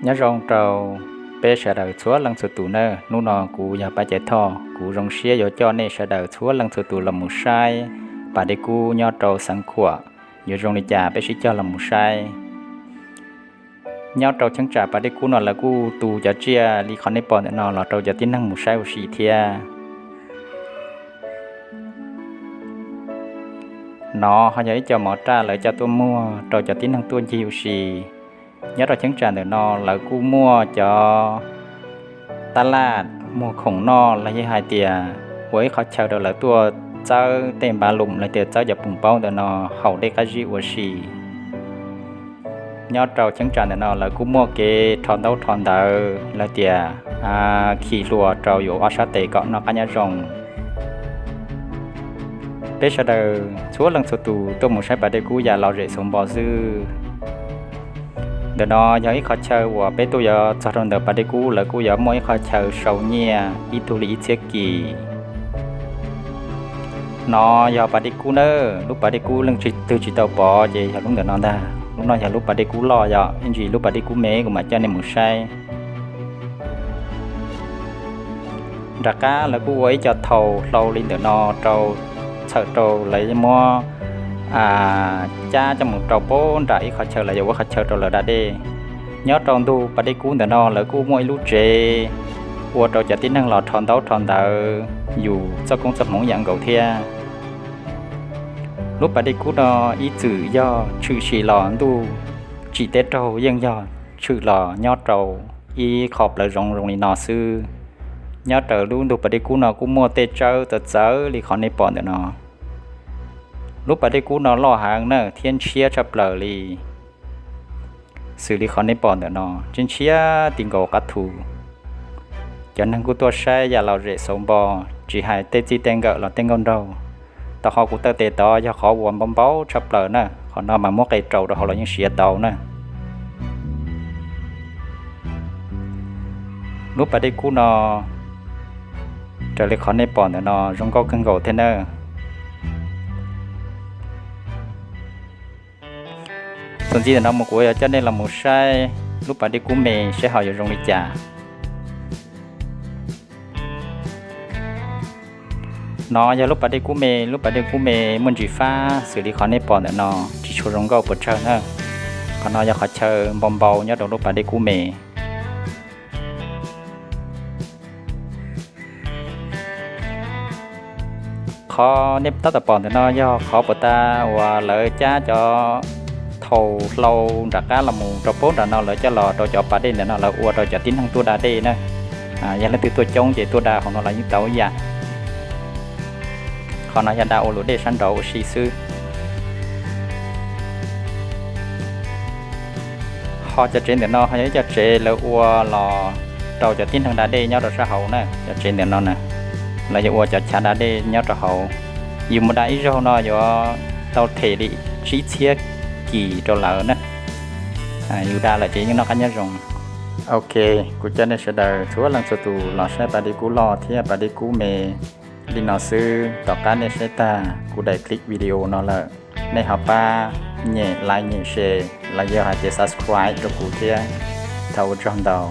Nyob zoo rau peb sawv daws txhua leej txhua tus nawb. Hnub no kuv yog Paj Caiv Thoj, kuv zoo siab yuav coj nej sawv daws txhua leej txhua tus los mus saib pas dej kub nyob rau Xeev Khuam. Yuav zoo li cas peb sib cog los mus saib. Nyob rau cheeb tsam pas dej kub no lawv kuj tu cov tsiaj li qhov nej pom ntawm no los rau cov tib neeg mus saib ua si thiab. No ho yog ib co mov raj lawv coj tuaj muag rau cov tib neeg tuaj ncig ua si. Nyob rau cheeb tsam ntawm no lawv kuj muaj cov tab laj muag khoom noj los yog hais tias ua ib qhov chaw rau lawv tuaj txawb tej npav lum los tias txawb cov poom paub ntawm no haus dej qab zib ua si. Nyob rau cheeb tsam ntawm no lawv kuj muaj kev rho ntaub rho ntawv los tias khi hlua rau yus ob sab tes kom noj qab nyob zoo. Peb sawv daws txhua leej txhua tus tuaj mus saib pas dej kub yam lom zem xauv npo xwb. Ntawm no yog ib qhov chaw uas peb tuaj yuav txog rau ntawm pas dej kub lawv kuj yuav muaj ib qhov chaw sau nyiaj ib tug li ib txhiab kis. No yog pas dej kub nawb, lub pas dej kub leej twg tsis tau pom ces yog lub ntawm no ntag. Lub no yog lub pas dej kub loj, yog ib ntsis lub pas dej kub me kuv mam coj nej mus saib. Nram qab lawv kuj ua ib co thaum hlau li ntawm no rau, txhawm rau lawv muab cab coj mus rau pab nram ib qhov chaw lawv yuav ua qhov chaw rau lawv da dej. Nyob rau ntug pas dej kub ntawm no lawv kuj muaj ib lub tsev ua rau cov tib neeg los rho ntaub rho ntawv yus txoj koob txoj hmoov yam nkaus thiab. Lub pas dej kub no ib txwm yog tshwm sim los ntuj tsim teb raug yeej yog tshwm los nyob rau ib qho plawv zoov zoo li no xwb. Nyob rau lub ntug pas dej kub no kuj muaj tej tsawb txawv txawv li qhov nej pom ntawm no. Lub pas dej kub no loj heev na thiab ntshiab tshaj plaws li. Xws li qhov nej pom ntawm no ntshiab ntshiab ti nkaus qab thu. Cov neeg kuj tuaj saib yam lom zem xauv npo, tsis hais tej txij tej nkawm los tej nkauj nraug. Tau qhov kuv taw tes tod yog qhov uas npau npau tshaj plaws na, qhov no mas muab qe rau rau hauv los yeej siav tau na. Lub pas dej kub no raws li qhov nej pom ntawm no zoo nkauj kawg nkaus thiab na. Txuas ntxiv ntawm no mus kuv yuav coj nej los mus saib lub pas dej kub me saib ho yuav zoo li cas. No yog lub pas dej kub me, lub pas dej kub me muaj ntsis fab xws li qhov nej pom ntawm no, tsis tshua zoo nkauj puas tsawg na. Qhov no yog qhov chaw npau npau nyob rau lub pas dej kub me. Qhov nej tab tom pom ntawm no yog qhov puas ta uas lawv cab cov thaum hlau nram qab los mus rau pab nram no lawv coj los rau cov pas dej ntawm no lawv ua rau cov tib neeg tuaj da dej na. Yog leej twg tuaj coob ces tuaj da hauv no los yeej tau ib yam. Qhov no yog da ua luam dej sab nraud ua si xwb. Ho cov tsev ntawm no ho yog ib co tsev lawv ua los rau cov tib neeg da dej nyob rau sab hauv na. Cov tsev ntawm no na, lawv yuav ua cov chav da dej nyob rau hauv. Yus mus da ib zaug no yuav tau them li tsib txhiab kis rau lawv na. Yus da lawm ces yeej noj qab nyob zoo. Ok, kuv coj nej sawv daws txhua leej txhua tus los saib pas dej kub loj thiab pas dej kub me li no xwb. Tom qab nej saib tag kuv daim clip video no lawm, nej ho pab nyem like nyem share los yog hais tias subscribe rau kuv thiab. Thov ua tsaug ntau.